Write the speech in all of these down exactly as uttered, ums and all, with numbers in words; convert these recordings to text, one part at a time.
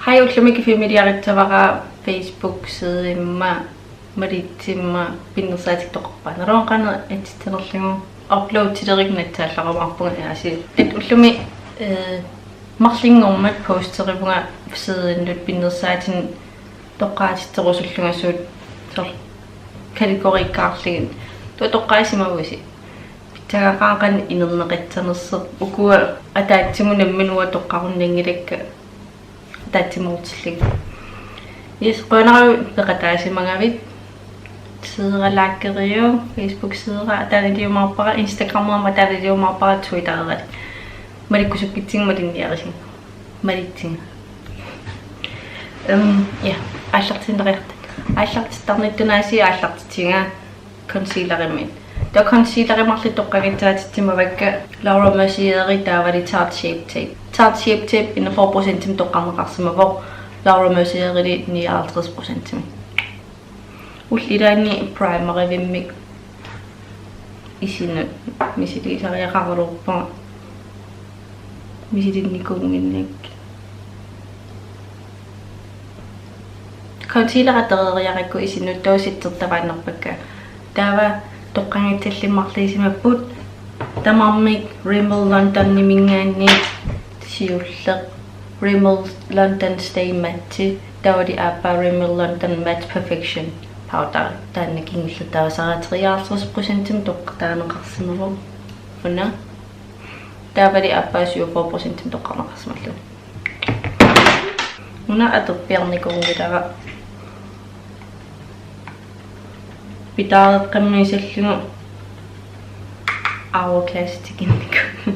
Hej, ullumi filmiliarissavara Facebook-sidemma malitsimma pinnersaatikka toqqarpaa. Naluara qanoq atsitsinerlugu upload-ilerikka nassaallarumaarpunga aasiit. At ullumi, eh, marlunngormat posterivunga sidenut pinnersaatinik toqqaatitserusullunga suut soorlu kategoriikkaarlugit. Taava toqqaasimavusi. Pitsagaqaaq qanoq inerneqassanersoq. Ukua ataatsimut nammineq uanga toqqarunnanngilakka. Ataatsimoortillugit. Yes, qujanaq peqataasimagavit. Sidera likeriuk, Facebook-sidera ataaniliumaarpara, Instagram-era ataaniliumaarpara, Twitter-era. Malikkusukkitsigu malinniarisinga. Malitsinga. Øhm, ja, aallartinnariarta. Aallartittarnittut aasiit aallartitsiga concealerimik. Taava concealerit marluk toqqagassaatitsimavakka Laura Mercier taavalu Tarte Shape Tape. Tarte Shape Tape enogfyrre procentimik toqqarneqarsimavoq, Laura Mercier-imi nioghalvtreds procentimik. Ullut ilaanni primerivimmik isinut misiliisariaqaraluarpunga misilinnikuunnginnakkit. Concealeri atereeriarakku isinut taava settertavaannarpakka. Taava toqqagassallit marluusimapput tamarmik Rimmel Londoniminngaanniit siulleq Rimmel London Stay Matte, taavalu aappaa Rimmel London Matte Perfection Powder. Taanna kingullertaasara treoghalvtreds procentimik toqqarneqarsimavoq. Una. Taavalu aappaa syvogfyrre procentimik toqqarneqarsimalluni. Una atorpiarnikuunngilara. Pitaareqqammiisallugu Hourglass tikinnikuuvoq.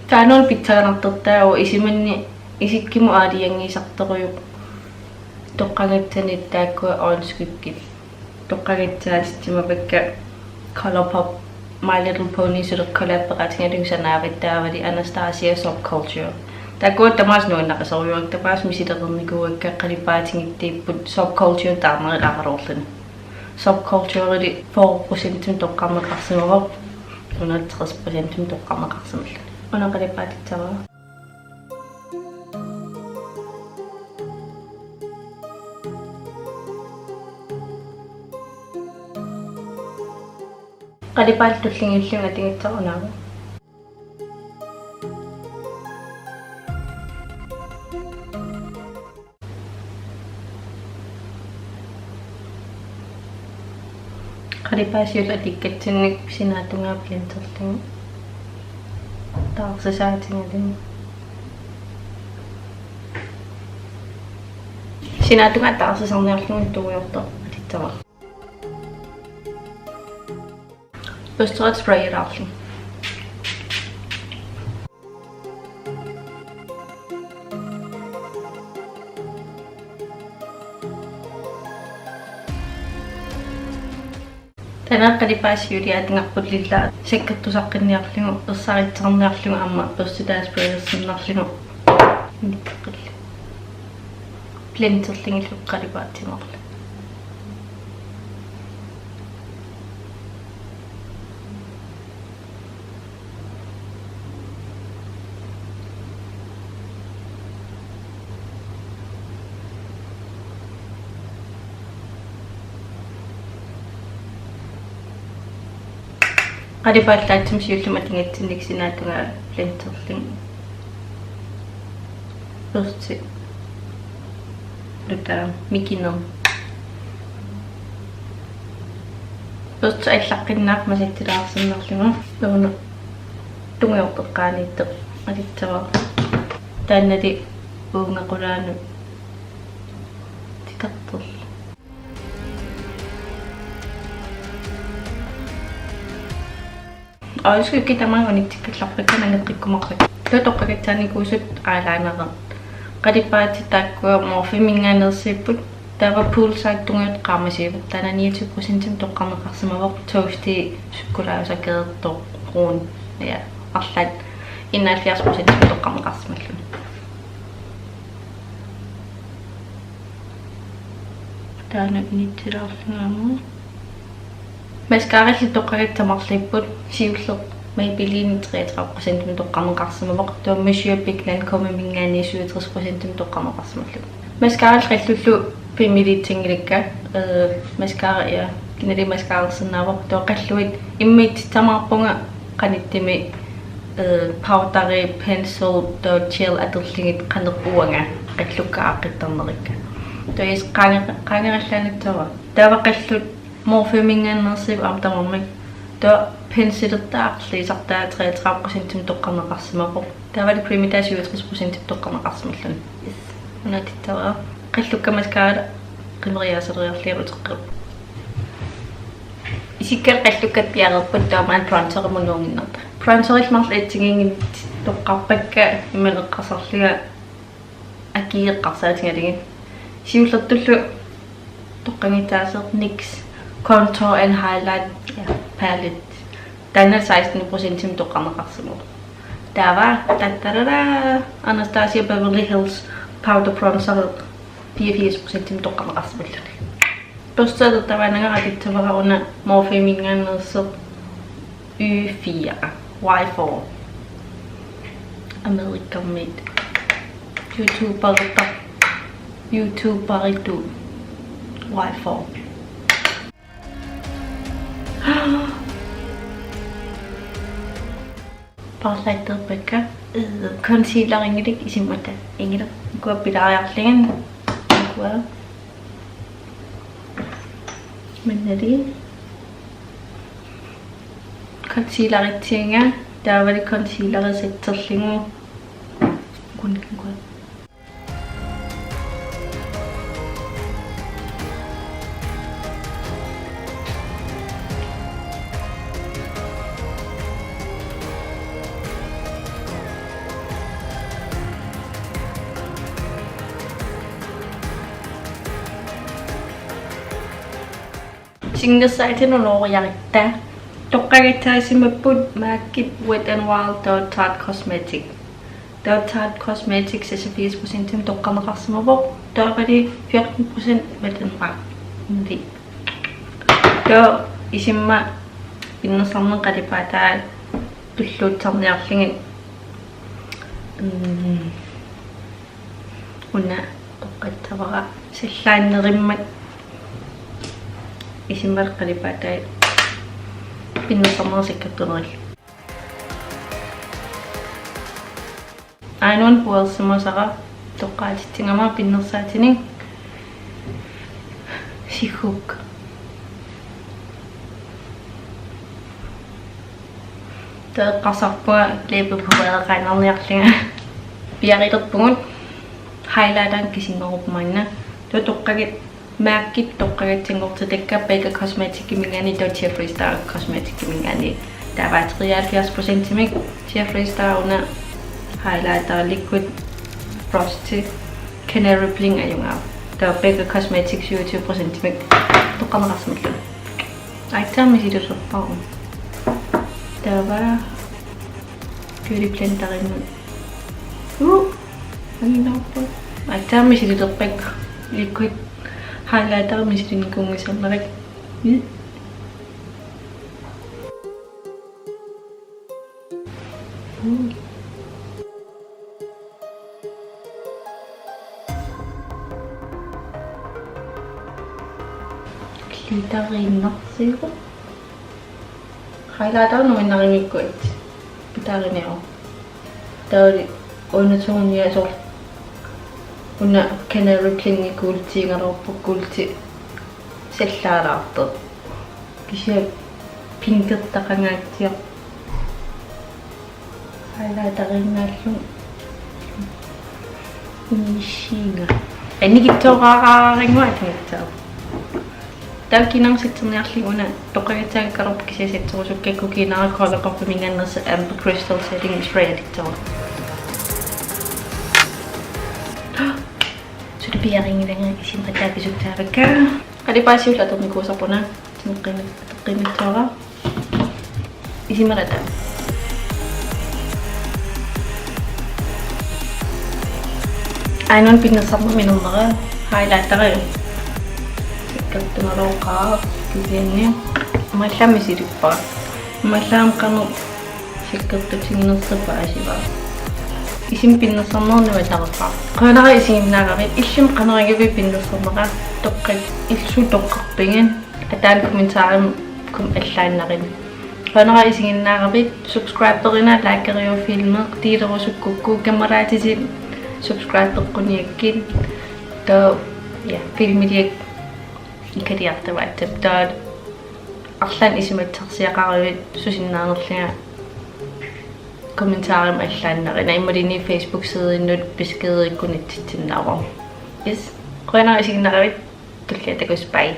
Taanna una pitsaganartortaa, isumanni isikkimut aalajangiisartorujuk toqqagassanik taakkua øjenskyggit. Toqqagassaatitsimavakka ColourPop, My Little Pony, suli collabeqaatigalugu sanaavat taavalu Anastasia Subculture. Taakkua tamaasa nuannaqisorujuakka, tamaasa misilereernikuuakka, qalipaatigittiipput Subculture taarnerulaaraluarluni. Subcultureli fyrre procentimik toqqarneqarsimavoq, una tres procentimik toqqarneqarsimalluni. Una qalipaatissavara. Qalipaatit tulliullugu atugassara unaavoq. Qalipaat siulleq atukkatsinnik sinaatungaa blenderlugu taarsisaatigalugu. Sinaatungaa taarsisarniarlugu tungujortoq atussavara. Børsterit spraylaarlugu. Taanna qalipaat siuliaatigarput lilla sakkortusaqqinniarlugu, ersarissaarniarlugu aamma børstitaa sprayersinnarlugu. Blenderlugillu qalipaatit marluk. Qalipaallaatsimik siulliup atugatsinnik sinaatungaa blenderlugu. Børsti. Luta mikinermik. Børsti allaqqinnaaq masatsilaarsinnarlugu. Una tungujortoqqaaniittoq atussavara. Taannali uunga qulaanut titartorlugu. Øjenskygge tamaanga unitsikkallarpakka nangeqqikkumaarpakka. Taava toqqagassaanikuusut eyelinerit. Qalipaatit taakkua Morpheminngaanneersuupput. Taava Poolside tungujortoq qaamasuuvoq. Taanna niogtyve procentimik toqqarneqarsimavoq, toasty sukkulaajusakkeertoq brun. Ja, arlaat enoghalvfjerds procentimik toqqarneqarsimalluni. Taanna unitsilaarlugu aamma. Mascarallu toqqagassat marluupput, siulleq Maybelline treogtredive procentimik toqqarneqarsimavoq, taava Monsieur Big Lancômeminngaanniit syvogtres procentimik toqqarneqarsimalluni. Mascarallu qallullu filmiliitsinngilakka, øh, mascara, ja, kinali mascararsinnaavoq, taava qalluit immiussissamaarpunga qanittumi, øh, powderi, pencil, taava gel atorlugit qanoq uanga qallukka aaqqittarnerikka. Taava is qaange-, qaangerallaanngitsoorpara. Taava qallut Morpheminngaanneersuupput aamma tamarmik. Taava pencilitaa arliisartaa treogtredive procentimik toqqarneqarsimavoq. Taavalu creamitaa syvogtres procentimik toqqarneqarsimalluni. Yes. Una atussavara. Qallukka mascarata qimeriaasaleriarlugit uteqqippoq. Isikka qallukka piareerput taava maanna bronzerimut nuunginnartarput. Bronzerillu marluk assigiinngitsut toqqarpakka imaluunniit eqqarsarlunga akii eqqarsaatigalugit. Siullertullu toqqagitsaaseq NYX Contour and Highlight, ja, palette. Taanna seksten procentimik toqqarneqarsimavoq. Taava tattarara Anastasia Beverly Hills Powder Bronzer fireogfirs procentimik toqqarneqarsimalluni. Børsti atortavaannagara atussavara una Morpheminngaanneersoq Y fire, Y four. Amerikamiit. YouTuberita. YouTuberitut. Y four. Paarlaattarpakka, øh, concealerinngilakka isummat inngilaq. Ukua pilaariarlugit. Ukua. Mannali. Concealeritsiinga, taavalu concealeri setterlugu. Kun, kun. Singersaatinu looriarutta. Toqqagassaasimappat MAC-it Wet n Wild taava Tarte Cosmetic. Taava Tarte Cosmetic seksogfirs procentimik toqqarneqarsimavoq. Taavalu fjorten procent Wet n Wild. Taava isummat pinnersarneq qalipaataa tulluussarniarlugit. Mm. Una toqqassavara sallaannerimmat isummat qalipaataa pinnersarneq sakkortunerulluni. Aajuna puersimasara toqqaatitsigama pinnersaatinik Siguk. Taava eqqarsarpunga læbepudereqaannarniarlunga. Piareerpugut highlighterit kisinngorupput maanna. Taava toqqagat-, MAC-it toqqagassanngortitakka Becca Cosmeticsiminngaanniit taava Jeffree Star Cosmeticsiminngaanniit. Taava treoghalvfjerds procentimik Jeffree Star una highlighter liquid brush til Canary Bling ajugaavoq. Taava Becca Cosmetics syvogtyve procentimik toqqarneqarsimalluni. Aitsaammi silusorpaarun. Taava Beauty Blenderinnut. Uh, anginarpa. Aitsaammi silusorpakka. Liquid highlighter misilinikuunngisannerit. Uh. Uh. Glitteriinnarsiuk. Highlighter nuinnarigukku. Glitteriinnarsiuk. Taava undertone-ia soorlu. Una Canary Bling-i kuultiugaluarpoq, kuulti sallaalaartoq. Kisianni pinkertaqangaatsiarpoq. Highlighteriinnaallugu. Nishiga. Annikitsuaraaraanguaq atinitsaa. Taava kiinara setterniarlugu una toqqagassagaluarpoq kisianni setterusukkakku kiinara ColourPop-iminngaanneersoq Amber Crystal Setting Spray atussavara. Suli piareerlunga isimma taava pisutsaavakka. Qalipaat siulleq atornikuusarput una. Timeqqimi-, atoqqimmiitsuara. Isummalata. Aajuna pinnersarnermik inernera highlighteri. Sakkortunerulooqaaq kisianni. Imaallaat misilippara. Imaallaat qanoq Pikkertutinnersoq paasivara. Isima pinnersarneq nuannareqaaq. Qujanaq isiginnaaravit, illimmi qanoq igivit pinnersarnera, toqqak illu toqqarpigit, ataani kommentarimut allaannarit. Qujanaq isiginnaaravit, subscriberina, likeriuk filmi, delerusukkukku, kammalaatitit subscribereqquniakkit, taava, ja, filmiliak ikaliartavaatsip, taava arlaannik isumassarsiaqaruit susinnaanerlunga kommentarimut allaannarit, imaluunniit Facebook-sideinnut beskedikkut nassitsinnaavara. Yes. Qujanaq isiginnaaravit, tullia takuss', bye.